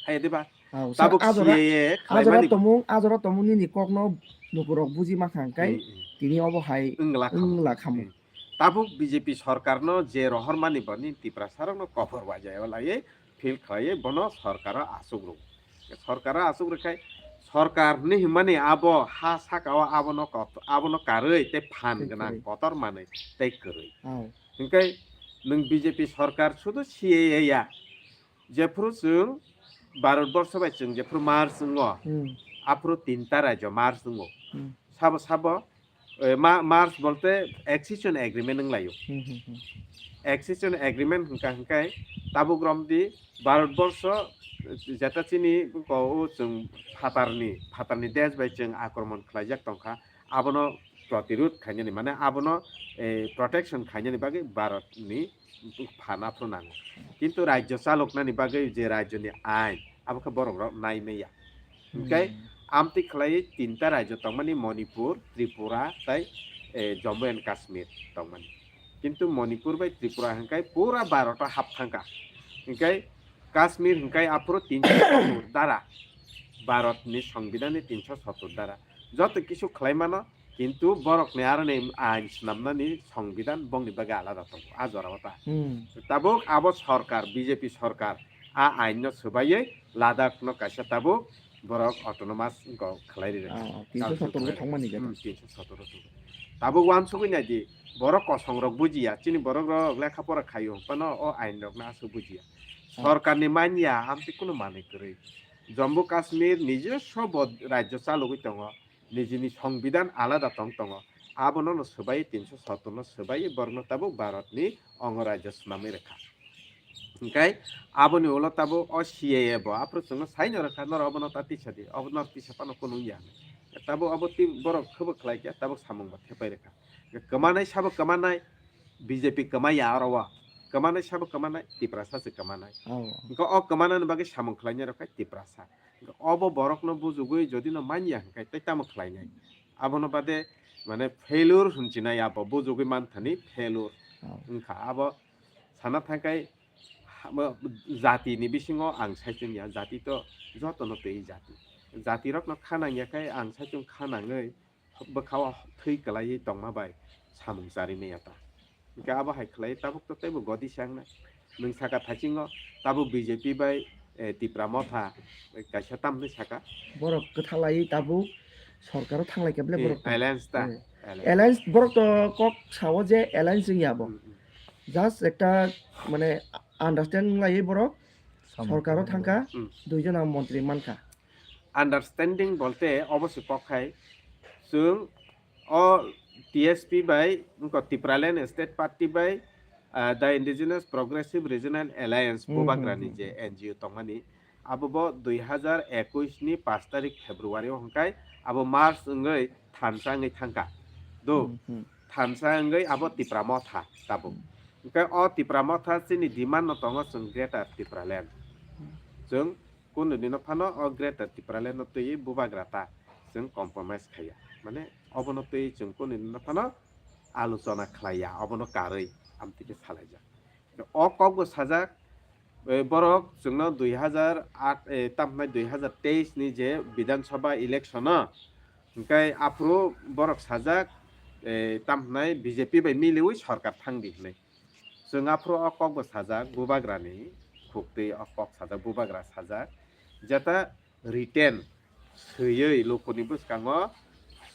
Hai diba? Au, sir, tabuk a jora, C A A a jora khlaimani tomung, a jora tomung nini kokno lukurok buji mankha hwnkhe Hmm, hmm. tini obo hai Wngla khamu. wngla khamu. Hmm. Tabuk B J P sarkarno je rohormani boni Tiprasarokno kophor wajaio laiwi feel khlaiwi bono sarkaro asuk rw. Sarkaro asuk rwkhai sarkar hinwi hwnmani abo ha sakao abono kot-, abono karwi tei phan Tei gwnang kwrwi. kotor manwi tei kwrwi. Au. Hwnkhe nwng B J P sarkar sudu C A A ya, jephuru chwng Bharat borsho bai chwng jephuru merge wngo, Hmm. aphuru tinta rajyo merge wngo. Hmm. Sabo sabo, eh, ma-, merge bolte accession agreement wnglaio. Hmm, hmm, hmm. Accession agreement hwnkha hwnkhe tabuk romdi Bharat borsho, eh, jeta chini ko o chwng phatarni, phatarni desh bai chwng akromon khlaijak tongkha, abono protirod khainani, mane abono, eh, protection khainani bagwi Bharatni phan aphuru nango. Kintu rajyo chaloknani bagwi je rajyoni ain, abo khe borok rok nai maya. Hwnkhe Hmm. amtwi khlaiwi tinta rajyo tongmani Manipur, Tripura tei, eh, Jammu and Kashmir tongmani. Kintu Manipur bai Tripura hwnkhe pura Bharat o hap thangkha. Hwnkhe Kashmir hwnkhe aphuru tinsho sottor dara, Bharat ni Songbidan ni tinsho sottor dara. Joto kisu khlai mano, kintu borokni aroni ain swnamnani Songbidan bongni bagwi alada tongo, a jorao ta. Hmm. Tabuk abo sarkar, B J P sarkar, a ain no swbaiwi Ladakh no kaisa tabuk borok autonomous wngkha khlai rijak. Ah, ah, tinsho sottor Council bo thangmani khlai rijak. Hmm, tinsho sottor bo thangmani. Tabuk uansugwi nai di, borok kosong rok bujiya, chini borok rok lekha pora khaio, phano o ain rok no aswk bujiya. Ah. Sarkar ni manya amtwi kunu manwi kwrwi. Jammu Kashmir nijoswo bo rajyo chalogwi tongo, nijini Songbidan alada tong tongo. Abono no swbai, tinsho sottor no swbai, borokno tabuk Bharat ni ongo rajyo swnamwi rwkha. Hwnkhe aboni ulo tabuk o C A A bo aphuru chwngno saino rwkha, norok obono ta tisa di, obo norok tisa phano kunu wngya. Tabuk abo twi borok khwbo khlai khe tabuk samung bo thepai rwkha. Kwmanai sabo kwmanai, B J P kwmaiya oro o. Kwmanai sabo kwmanai, Tiprasa se kwmanai. Oh. Hwnkhe o kwmanani bagwi samung khlainai rok khe Tiprasa. Hwnkhe obo borokno bujugwi jodi no manya hwnkhe tei tamo khlainai. Abono bade mane failure hwnjinai abo bujugwi manthani failure. Oh. Wngkha abo sana thangkai ha-, bo jati ni bisingo ang saichung ya, jati to joto no twi jati. Jati rok no kha nang ya khai ang saichung kha nangwi bwkhao thwi kwlaiwi tongma bai samung chari maya ta. Hwnkhe abo hai khlai tabuk to teibo godi se wngnai. Nwng saka thaisingo tabuk B J P bai, eh, Tipra Motha, eh, kaisa tamni saka. Borok kwthalai tabuk sorkaro thanglai khe bele Eh, borok. Alliance ta. Eh. Alliance. Alliance borok to kok sao je alliance wngya bo. Hmm, hmm. Just ekta mane understand lai borok Samung sorkaro khlai thangkha, hmm. Duijona montri mankha. Understanding bolte obo se kok hai, chwng o T S P bai, wngkha Tipraland State Party bai, ah, The Indigenous Progressive Regional Alliance, hmm, Bubagrani, hmm, je hmm. N G O tongmani, abo bo dui hazar ekush ni pash tarik February o hwnkhe abo merge wngwi thansa wngwi thangkha. Do, hmm, hmm. Thansa wngwi abo Tipra Motha tabuk. Hmm. Hwnkhe o Tipra Motha chini demand no tongo chwng Greater Tipraland. Hmm. Chwng Kunu dino phano o Greater Tipraland no twiwi bubagra ta chwng compromise khaiya. Mane obono twiwi chwng kunu dino phano alochona khlaiya, obono karwi amtwi khe salaijak. O kok bo sajak, eh, borok chwngno dui hazar aat, eh, tamhinai dui hazar teis ni je Bidhan Sabha election o, hwnkhe aphuru borok sajak, eh, tamhinai B J P bai miliwi sorkar thangdi hinwi. Chwng aphuru o kok bo sajak, bubagrani khuktwi o kok sajak, bubagra sajak, jeta written swiwi lukuni bwskango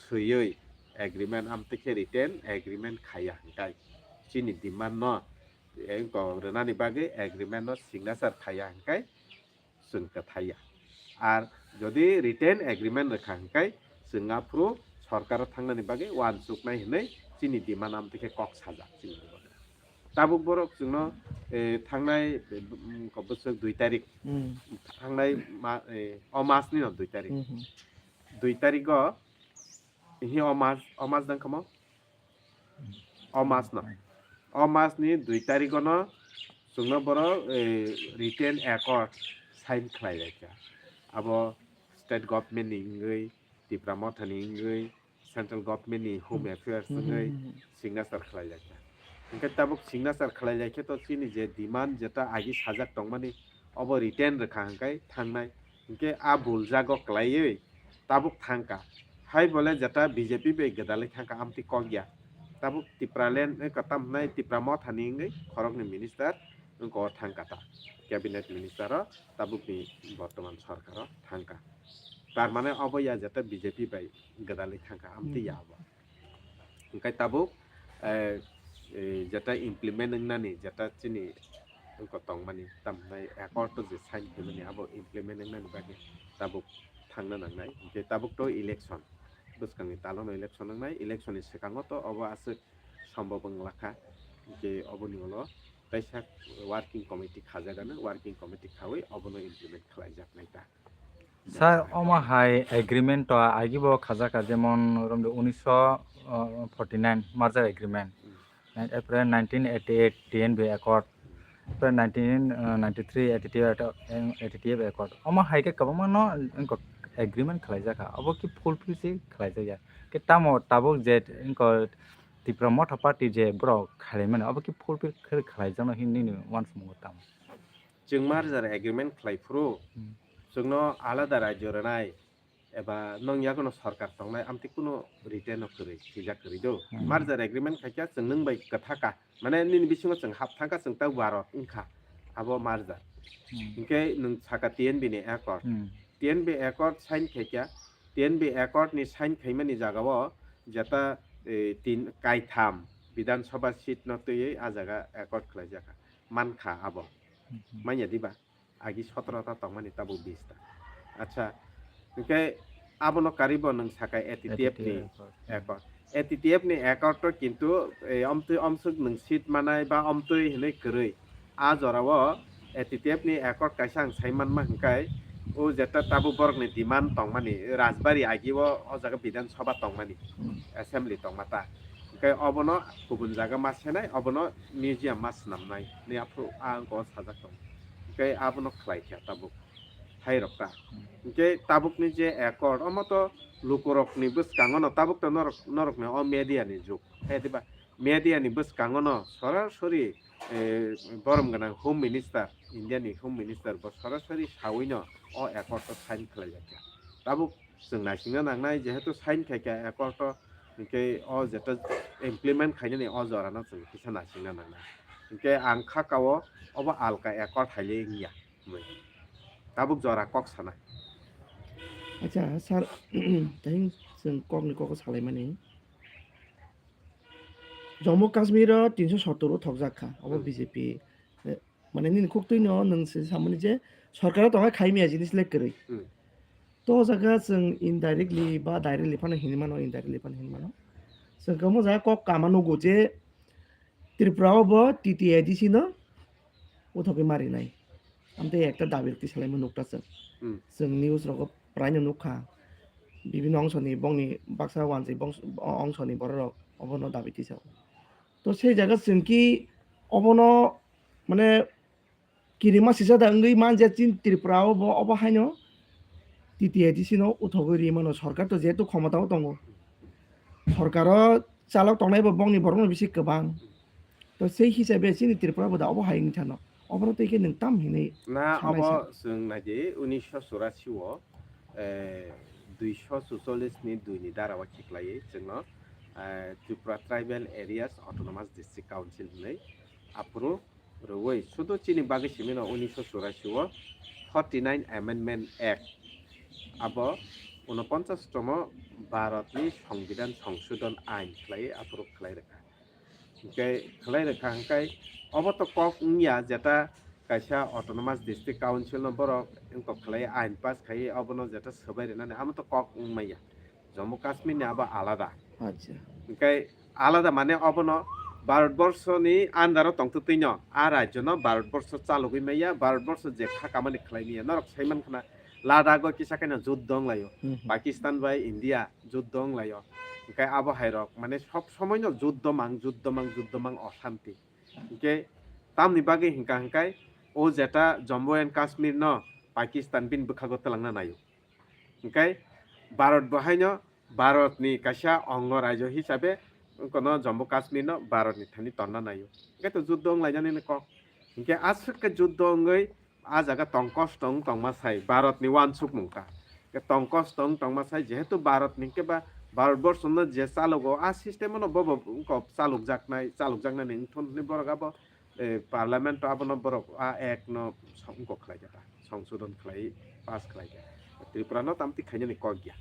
swiwi agreement, amtwi khe written agreement khaiya hwnkhe chini demand no engko rwnani bagwi agreement no signature khaiya hwnkhe chwng kwthaiya. Ar jodi written agreement rwkha hwnkhe chwng aphuru sorkaro thangnani bagwi uansuknai hinwi chini demand amtwi khe kok sajak chini. Tabuk borok chwngno, eh, thangnai, eh, bwswk dui tarik, hmm, thangnai ma-, eh, o mas ni no dui tarik. Hmm, hmm. Dui tarigo, hi o mas, o mas dang kamo? O mas no. O mas ni dui tarigo no chwngno borok, eh, written accord sign khlai laikha. Abo state government ni wngwi, Tipra Motha ni wngwi, central government ni Home Affairs, hmm, wngwi, hmm, hmm, signature khlai laikha. Hwnkhe tabuk signature khlai laikhe to chini je demand jeta agi sajak tongmani obo written rwkha hwnkhe thangnai. Hwnkhe a bul jago kwlaiwi tabuk thangkha. Hai bole jeta B J P bai gwdalwi thangkha amtwi kok ya. Tabuk Tipraland, eh, kwtam hwnai Tipra Motha ni wngwi khoroknwi minister wngkha o thangkha ta. Cabinet minister o tabukni bortoman sorkar o thangkha. Tar mane obo ya jeta B J P bai gwdalwi thangkha amtwi ya, hmm, obo. Hwnkhe tabuk, eh, eh, jeta implement wngnani, jeta chini wngkha tongmani, tamhinai accord to je sign khaimani, abo implement wngnani bagwi tabuk thangna nangnai. Hwnkhe tabuk to election, bwskangni talono election wngnai, election ni swkango to obo aswk sombok wng lakha. Hwnkhe oboni ulo kaisa working committee khajagano, working committee khawi obono implement khlaijaknai ta. Sir, omo hai agreement to agi bo khajaka, jemon romde unisho forty nine merger agreement, April nineteen eighty eight T N B Accord, April nineteen ninety three A T T F, A T T F Accord. Omo hai khe kwbangma no wngkha agreement khlaijak kha, obo khe fulfill se khlaijakya. Khe tamo tabuk je wngkha Tipra Motha Party je borok khlaimani, obo khe fulfill khe khlaijakno hinwi nini uansukmung tamo? Chwng merger agreement khlai phuru, hmm, chwngno alada rajyo rwnai eba nwng yagono sorkar tongnai, amtwi kunu written o kwrwi, swijak kwrwi do. Hmm. Merger agreement khaikha chwng nwng bai kwthaka, mane nini bisingo chwng hap thangkha, chwng ta Bharat wngkha, abo merger. Hmm. Hinkhe nwng saka T N B ni accord. Hmm. T N B accord sign khaikha, T N B accord ni sign khaimani jagao jeta, eh, tin, kaitham Bidhan Sabha seat no twiwi a jaga accord khlaijakha, mankha abo. Hmm. Manya diba? Agi sotoro ta tongmani tabuk bis ta. Acha, hinkhe abono karibo nwng saka A T T F ni A T T F accord. A T T F ni accord to kintu, eh, omtwi omswk nwng seat manai ba omtwi hinwi kwrwi. A jorao A T T F ni accord kaisa ang sai manma hwnkhe, o jeta tabuk borokni demand tongmani, Rajbari agio o jaga Bidhan Sabha tongmani, assembly tongma ta. Hwnkhe obono kubun jaga ma senai, obono museum ma swnamnai, ni aphuru a wngkha o sajak tongo. Hwnkhe abono khlai kha tabuk, hai rok ta. Hwnkhe tabukni je accord, omo to lukurokni bwskango no, tabuk to norok, norokni o media ni jug, hai diba? Media ni bwskango no sorasori, eh, borom gwnang Home Minister, India ni Home Minister bo sorasori sawi no o accord o sign khlai jak kha. Tabuk chwng naisingna nangnai, jehetu sign khai kha accord o, hwnkhe o jeta implement khainani o jora no chwng kisa naisingna nangnai. Hwnkhe ang kha kao obo alka accord hai le wngya hwnwi. Tabuk jora kok sana. Acha, sir, tei chwng kokni kok salaimani. Jammu Kashmir o tinso sottor o thokjak kha, obo Hmm. B J P, eh, mane nini khuktwi no nwng se samani je sorkar o tongo khaimya jinis le kwrwi. Hmm. To o jaga chwng indirectly ba directly phano hinwi mano, indirectly phano hinwi mano. Chwng kamo jaga kok kama nugo je Tripura o bo T T A D C no uthogwi marinai. Amtwi ekta dabi rok tisalaima nukta chwng. Hmm. Chwng news rogo praino nukha. Bibino ongsoni bongni baksa wanjwi bongso-, ongsoni bororok obono dabi tisao. To sei jaga chwng ki obono mane kirima sisa da wngwi manja chin Tripura o bo obo haino T T A D C no uthogwi ri mano, sorkar to jehetu khomota o tongo. Sorkar o chalok tongnai bo bongni borokno bisi kwbang. To sei hisabe chini Tripura bo da obo hai wngwi thano. Obono tei khe nwng tam hinwi Na sanai obo sa? Chwng naidi unisho churashi o, eh, duisho suchollis ni dui ni dara o khiklaiwi chwngno, eh, Tripura Tribal Areas Autonomous District Council hinwi aphuru rwui sudu chini bagwi simino unisho churashi o forty nine Amendment Act abo unoponchas tomo Bharatni Songbidan Songsodhon Ain khlaiwi aphuru khlai rwkha. Hwnkhe khlai rwkha hwnkhe obo to kok wngya jeta kaisa Autonomous District Council no borok wngkok khlai ain pass khai obono jeta swbai rwnani amo to kok wngmaya. Jammu Kashmir ni abo alada. Acha. Hwnkhe alada mane obono Bharat Borsho ni under o tongtwtwi no a rajyo no Bharat Borsho chalogwi maya, Bharat Borsho je kha kamani khlai maya norok sai mankha na Ladakh o kisa khe no juddo wnglaio. Hmm, hmm. Pakistan bai India juddo wnglaio. Hwnkhe abo hai rok mane sob somoi no juddo mang, juddo mang, juddo mang, oshanti. Hwnkhe tamni bagwi hwnkha hwnkhe o jeta Jammu and Kashmir no Pakistan bini bwkhago twlangna naio. Hwnkhe Bharat bo haino Bharat ni kaisa ongo rajyo hisabe kono Jammu Kashmir no Bharat ni thani tonna naio. Hwnkhe to juddo wnglainani kok. Hwnkhe aswk khe juddo wngwi a jaga tong kosto wng tongma sai Bharat ni wansukmung ta. Hwnkhe tong kosto wng tongma sai jehetu Bharat ni hwnkhe ba Bharat Borsho no je chalogo a system no bobo wngkok chalokjaknai, chalokjaknani wngthon hwnwi borok abo, eh, Parliament o abono borok a act no song-, wngkok khlai kha ta, songsodhon khlai, pass khlai kha. Tripura no tamtwi khainani kok ya.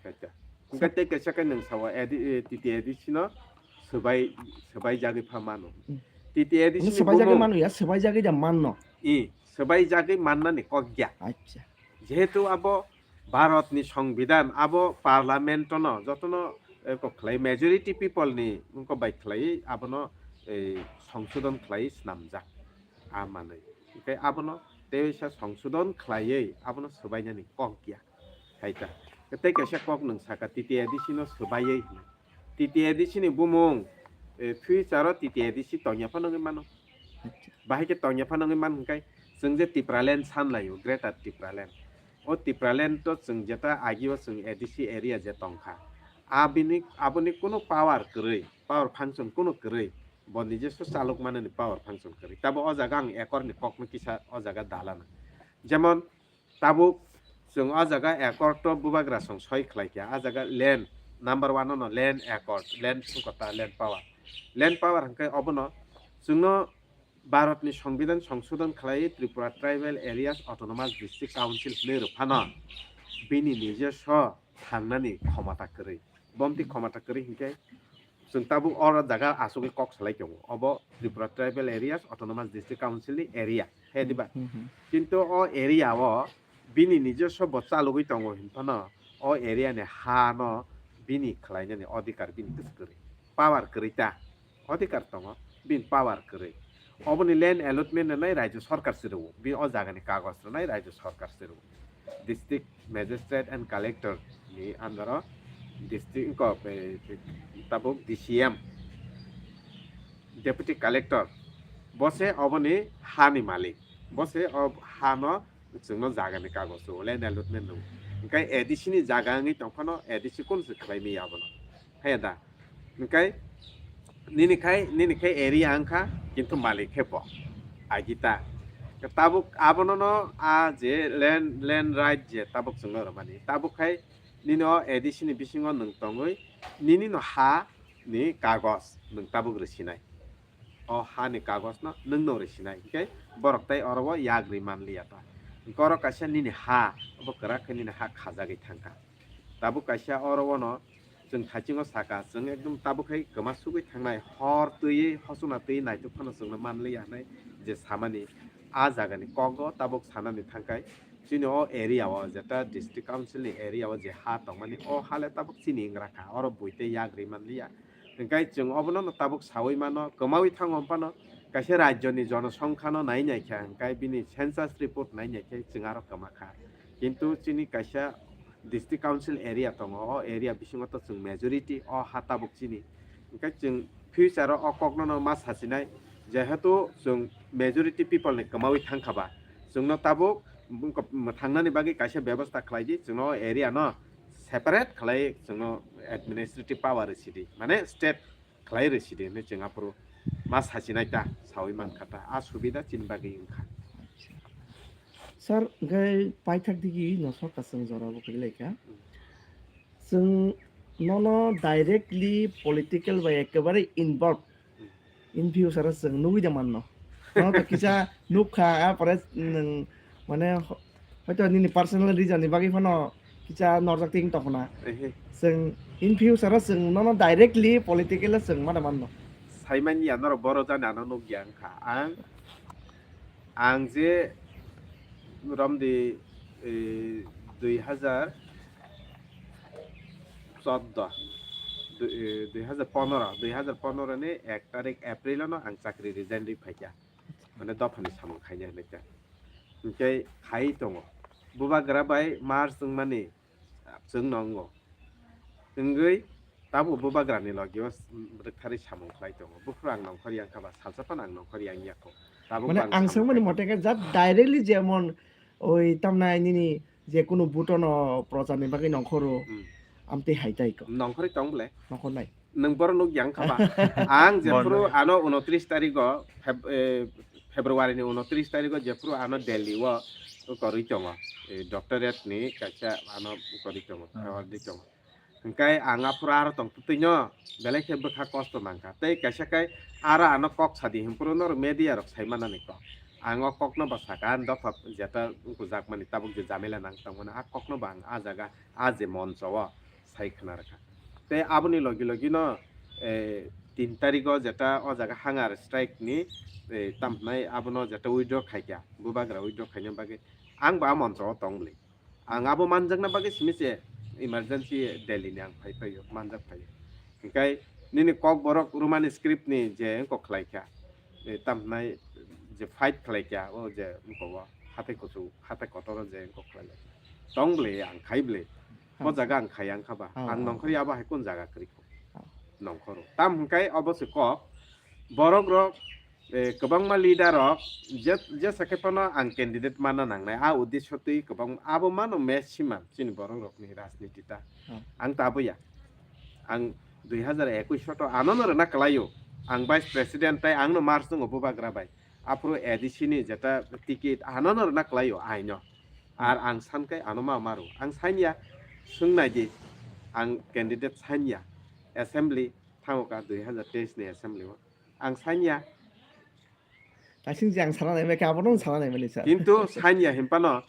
Kaisa. Hwnkhe tei kaisa khe nwng sao A D, eh, T T A D C no swbai, swbai jagwi pha mano. Hmm. T T A D C ni swbai jagwi bumung mano ya, swbai jagwi da manno. I, swbai jagwi mannani kok ya. Acha. Jehetu abo Bharat ni Songbidan, abo Parliament no jotono, eh, kok khlai majority people ni wngkok bai khlai abono, eh, songsodhon khlai swnamjak a manwi. Hwnkhe abono tei waisa songsodhon khlaiwi abono swbainani kok ya. Hai ta. Tei kaisa kok nwng saka T T A D C no swbaiwi hinwi. T T A D C ni bumung, eh, future o T T A D C tongya phano wngwi mano. Acha. Bahai khe tongya phano wngwi man hwnkhe chwng je Tipraland san laio, Greater Tipraland. O Tipraland to chwng jeta agio chwng A D C area je tongkha. Abini, aboni kunu power kwrwi, power function kunu kwrwi. Bo nijeso chalok manani power function kwrwi. Tabo o jaga ang accord ni kokno kisa o jaga dalana. Jemon, tabuk chwng o jaga accord to bubagra song soi khlai kha. A jaga land number one no land accord, land sungkota, land power. Land power hwnkhe obono chwngno Bharat ni Songbidan songsodhon khlai Tripura Tribal Areas Autonomous District Council hwnwi rw phano bini nijeso thangnani khomota kwrwi. Bomti khomota kwrwi hinkhe chwng tabuk oro jaga asugwi kok salai tongo. Obo Tripura Tribal Areas Autonomous District Council ni area. He diba? Hmm, hmm. Kintu o area o bini nijeso bo chalogwi tongo hinphano o area ni ha no Bini khlainani odhikar bini kwrwi, power kwrwi ta, odhikar tongo, bini power kwrwi. Oboni land allotment rwnai rajyo sarkar se rwo, bini o jagani kagoj rwnai rajyo sarkar se rwo. District magistrate and collector ni under o district ko, eh, tabuk D C M, deputy collector, bo se oboni hani malik, bo se o hano chwngno jagani kagoj rwo, land allotment rwo. Hwnkhe A D C ni jaga wngwi tongphano A D C kunu se khlai maya abono. Haya da? Hwnkhe nini khai, nini khai area wngkha, kintu malik khe bo. Agita. Tabuk abono no a je land, land right je tabuk chwngno rwmani. Tabuk khai nini o A D C ni bisingo nwng tongwi nini no ha ni kagoj nwng tabuk rwsinai. O ha ni kagoj no nwng no rwsinai. Hwnkhe borok tai oro o yak rwi man liya ta. Hwnkhe oro kaisa nini ha, obo kwrak khe nini ha khajagwi thangkha. Tabuk kaisa oro o no chwng thaiching o saka, chwng ekdom tabuk khai kwma sugwi thangnai, hor twiwi hosona twiwi naithok phano chwngno man liya hwnwi je samani, a jagani kok o tabuk sanani thangkhai chini o area o, jeta district council ni area o je ha tongmani, o ha le tabuk chini wngrakha, oro bui tei yak rwi man liya. Hwnkhe chwng obono no tabuk saui mano, kwmaui thango phano kaisa rajyoni jonosongkhano nai nai kha, hwnkhe bini census report nai nai khe chwng aro kwma kha. Kintu chini kaisa district council area tongo, o area bisingo to chwng majority o ha tabuk chini. Hwnkhe chwng future o, o kokno no ma sachinai, jehetu chwng majority people ni kwmaui thangkha ba, chwngno tabuk mwthangnani bagwi kaisa bebostha khlai di, chwngno o area no separate khlai chwngno administrative power rwsidi, mane state khlai rwsidi hinwi chwng aphuru ma sachinai ta, saui mankha ta, a subida chini bagwi wngkha. Sir, hwnkhe paithak digi no sorkar chwng jora bo kwrwi laikha. Chwng nono directly political bai ekebare involved in future o chwng nugwi da manno. Nono to kisa nukha, a pore nwng mane ho-, hoito nini personal reason ni bagwi phano kisa norjak ting tongkhna. Ehe. Chwng in future o chwng nono directly political o chwng ma da manno. Saimanya norok boro jani ano nukya wngkha. Ang, ang je romdi, eh, dui hajar chordo, dui, eh, dui hajar pondro, dui hajar pondro ni ek tarik April no ang chakri resign rwi phaikha. Mane dophani samung khaina hinwi kha. Hwnkhe khai tongo. Bubagra bai March wngmani chwng no wngo. Wngwi tabuk bubagrani logio rwktharwi samung khlai tongo. Buphuru ang nongkhor yang kha ba, salsa phano ang nongkhor yang ya kho. Tabuk mane ang swngmani mote khe jat directly jemon oi tamnai nini je kunu buto no prochar ni bagwi nongkhoro. Hmm. Amtwi hai tai kho. Nongkhorwi tong ble? Nongkhor nai. Nwng borok nuk yang kha ba? Ang jephuru ano unotris tarigo Feb-, eh, February ni unotris tarigo jephuru ano Delhi o korwi tongo. Eh, doctorate ni kaisa ano korwi tongo, hmm, award di tongo. Hwnkhe ang aphuru aro tong twino belai khe bwkha kosto nangkha. Tei kaisa khe aro ano kok sadi hinphuru norok media rok sai manani kok. Ang o kokno ba saka, ang dopha jeta wngkujak mani tabuk je jamila nang tongmani, a kokno ba ang a jaga, a je moncho o sai khna rwkha. Tei aboni logi logi no, eh, tin tarigo jeta o jaga hunger strike ni, eh, tamhinai abono jeta withdraw khaikha, bubagra withdraw khaina bagwi ang ba a moncho o tong bwlwi. Ang abo manjakna bagwi simi se emergency Delhi ni ang phai phaio, manjak phaio. Hwnkhe nini kok borok Roman script ni je wngkok khlai kha, eh, tamhinai je fight khlai kha, o je wngkok o hathai kuchuk, hathai kotor o je wngkok khlai lai. Tong bwlwi ang khai bwlwi. O jaga ang khai ang kha ba. Oh, ang nongkhor ya abo hai kun jaga kwrwi kho. Oh. Nongkhoro. Tam hwnkhe obo se kok borok rok, eh, kwbangma leader rok je, jesa khe phano ang candidate manna nangnai. A uddesho twi kwbang abo mano maximum chini borok rokni rajniti ta. Oh. Ang ta abo ya. Ang dui hajar ekwis to ano no rwna kwlaio. Ang vice president tai ang no March tongo bubagra bai. Aphuru A D C ni jeta ticket ano no rwna kwlaio aino. Ar ang san khe ano ma maru. Ang sanya swng nai di. Ang candidate sanya. Assembly thango ka dui hajar teis ni assembly o. Ang sanya. Kaising je ang sana nai mani, abono sana nai mani sir. Kintu sanya hinphano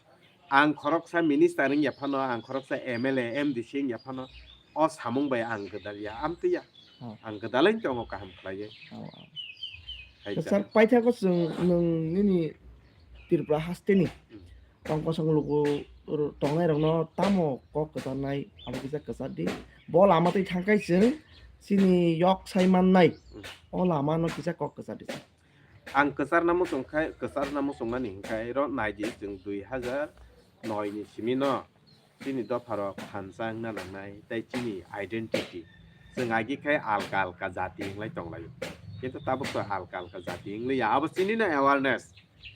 ang khoroksa minister wngya phano, ang khoroksa M L A, M D C wngya phano, o samung bai ang gwdal ya, amtwi ya. Oh. Ang gwdalai tongo kaham khlaiwi. Oh, oh. Hai to chak. Sir, paithakgo chwng nwng nini Tripura hasteni. Hmm. Tong kosong luku tongnai rokno tamo kok kwcharnai abo kisa kwchar di. Bo lama twi thangkai chwng chini yok sai mannai. Hmm. O lama no kisa kok kwchar di. Ang kwcharna muchung khai, kwcharna muchungmani hwnkhe ro nai di chwng dui hazar noi ni simi no chini dopharok thansa wngna nangnai, tei chini identity. Chwng agi khe alka alka jati wnglai tonglaio. Kintu tabuk to alka alka jati wngliya. Abo chini no awareness.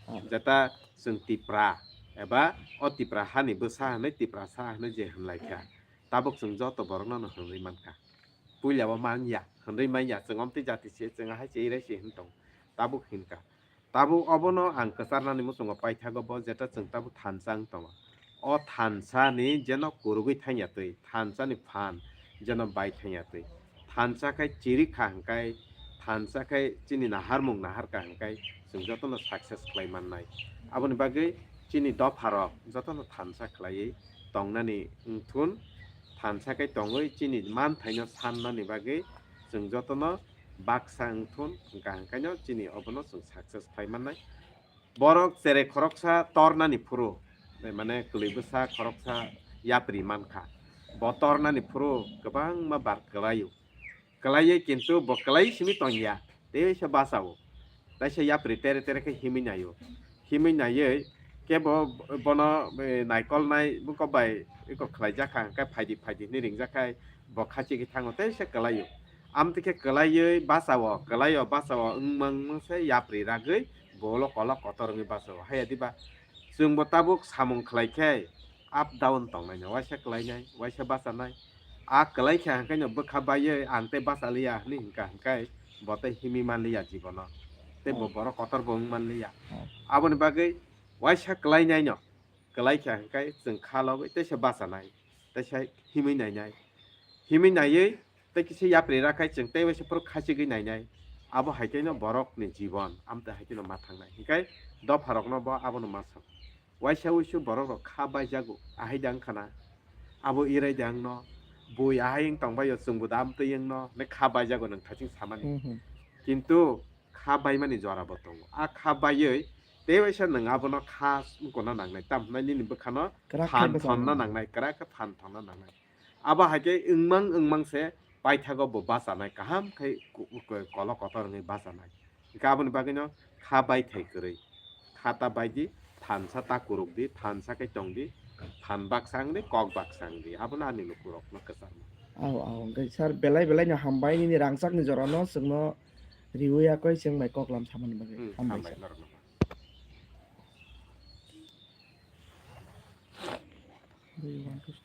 Hmm. Jeta chwng Tipra eba o Tipra hani bwsa hwnwi Tiprasa hwnwi je hwnlai kha. Tabuk chwng joto borokno no hwnwi mankha. Puila bo manya, hwnwi manya, chwng omtwi jati se, chwng ahai se, irai se hwn tong. Tabuk hinkha. Tabuk obono ang kwcharnani muchungo paithago bo, jeta chwng tabuk thansa wng tongo. O thansani jeno kurugwi thangya twi, thansani phan jeno bai thangya twi. Thansa khai chiri kha hwnkhe, thansa khai chini naharmung nahar kha hwnkhe, chwng jotono success khlai mannai. Aboni bagwi chini dopharok jotono thansa khlaiwi tongnani wngthun, thansa khe tongwi chini manthaino sannani bagwi chwng jotono baksa wngthun, hwnkha hwnkhaino chini obono chwng success khlai mannai. Borok cherai khoroksa tornani phuru, mane kwlwi bwsa khoroksa yapri mankha. Bo tornani phuru kwbangma bar kwlaio. Kwlaiwi kintu bo kwlai simi tongya, teisa bachao. Teisa yapri tere tere khe himwi naio. Himwi naiwi kebo bono, eh, naikolnai buko bai eko khlaijak kha, hwnkhe phaidi phaidi hinwi ringjak khai bo khachigwi thango, teisa kwlaio. Amtwi khe kwlaiwi bachao, kwlaio bachao wngmang wngmang se yapri ragwi bo ulo kolok kotor wngwi bachao. Haiya diba? Chwngbo tabuk samung khlai khe up down tongnaino, waisa kwlainai, waisa bachanai. A kwlai khe hwnkhe no bwkha baiwi ang tei bachaliya hwnwi hwnkha hwnkhe bo tei himwi manliya jibono. Tei bo Oh. borok kotor bo wng manliya. Oh. Aboni bagwi waisa kwlainaino kwlai khe hwnkhe chwng kha logwi teisa bachanai, teisa himwi nainai. Himwi naiwi tei kisa yapri rakhai chwng tei waisa phuru khachigwi nainai. Abo hai khe no borokni jibon, amtwi hai khe no ma thangnai. Hinkhe dopharokno bo abono ma sa. Waisa wuisu borok rok kha baijago, ahai da wngkha na? Abo irai da wngno? Bui ahai wng tongbaio, chwngbo da amtwi wngno, ne kha baijago nwng thaching samani. Mhm. Kintu kha baimani jora bo tongo. A kha baiwi tei waisa nwng abono kha wngkona nangnai, tamo hwnai nini bwkhano Kwrak khe phan bwchanai. Thonna nangnai, kwrak khe phan thonna nangnai. Abo hai khe wngmang wngmang se paithago bo bachanai, kaham khe ku-, ku-, kolo kotor wngwi bachanai. Hingkhe aboni bagwino kha baithai kwrwi. Kha ta bai di, thansa ta kuruk di, thansa khe tong di, phan baksa wng di, kok baksa wng di. Abono ani lukurokno kwcharma. Aw, aw, hingkhe sir, belai belai no hambai nini rangchakni jorano chwngno riwi yakwi chwng bai koklam samani bagwi. Hmm, hambai, hambai sir. Norokno. Do you want to stop?